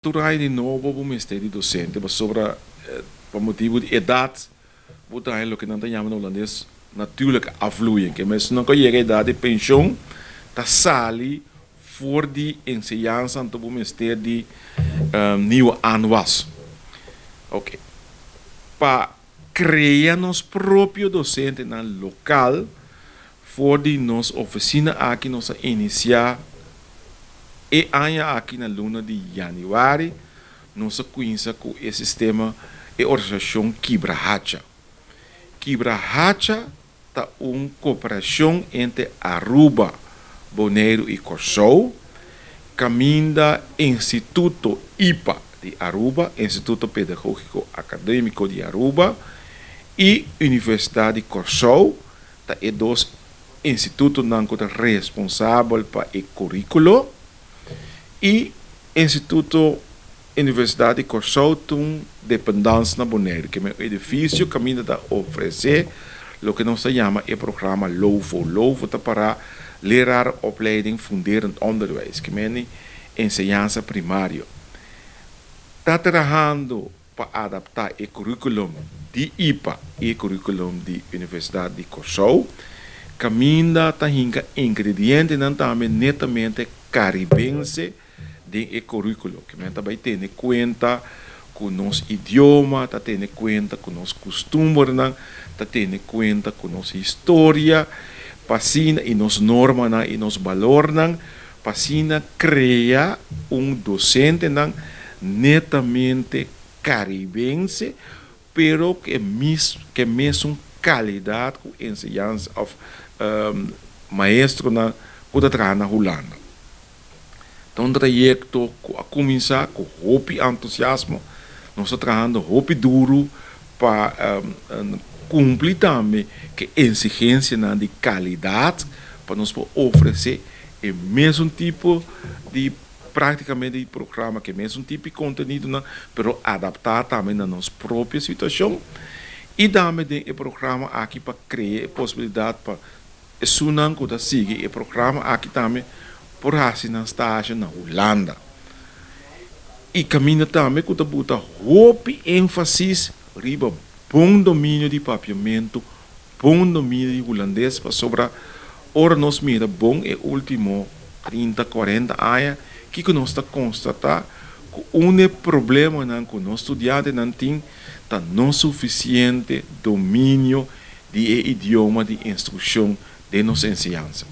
Tur aña di nobo bo mester di dosente pasobra pa motibu di edat bo ta haña loke nan ta yama na hulandes natuurlijke afvloeiing. Ke mes nan ku a yega edat di penshon ta sali for di enseñansa, anto bo mester di nieuwe aanwas. Oké. Pa krea nos propio dosentenan lokal, for di nos ofisina aki nos a inisiá e aña aki na luna di yanüari, nos a kuminsá ku e sistema, e organisashon Kibrahacha. Kibrahacha ta un kooperashon entre Aruba, Boneiru i Kòrsou, kaminda Instituto IPA di Aruba, Instituto Pedagógiko Akadémiko di Aruba, i Universidat di Kòrsou, ta e dos institutonan ku ta responsabel pa e kuríkulo, i Instituto Universidat di Kòrsou ta un dependance na Boneiru, ku e edifisio kaminda ta ofresé loke nos ta yama e programa LOFO. LOFO ta para Lerarenopleiding Funderend Onderwijs, ke men enseñansa primario. Ta trahando pa adaptá e curriculum di IPA i e curriculum di Universidat di Kòrsou. Kaminda ta hinka ingredientenan tambe netamente karibense den e curriculum. Ke men ta bai tene kuenta ku nos idioma, ta tene kuenta ku nos kustumbernan, ta tene kuenta ku nos historia, pa asina i nos normanan i nos balornan, pa asina krea un dosentenan netamente karibense, pero ku e mesun kalidat ku enseñansa òf maestronan ku ta traha na Hulanda. Ta un trayekto ku a kuminsá ku hopi entusiasmo. Nos ta trahando hopi duru pa kumpli tambe ku e eksigensianan di kalidat pa nos por ofresé e mesun tipo di práktikamente di programa, ku e mesun tipo di kontenidonan, pero adaptá tambe na nos propio situashon. I tambe den e programa aki pa krea e posibilidat pa esunnan ku ta sigui e programa aki tambe por hasi nan stage na Hulanda. I kaminda tambe ku ta buta hopi énfasis riba bon dominio di papiamentu, bon dominio di hulandes, pasobra ora nos mira bon e último 30, 40 aña, kiko nos ta konstatá? Ku un problemanan ku nos studiantenan tin ta no sufisiente dominio di e idioma di instrukshon di nos enseñansa.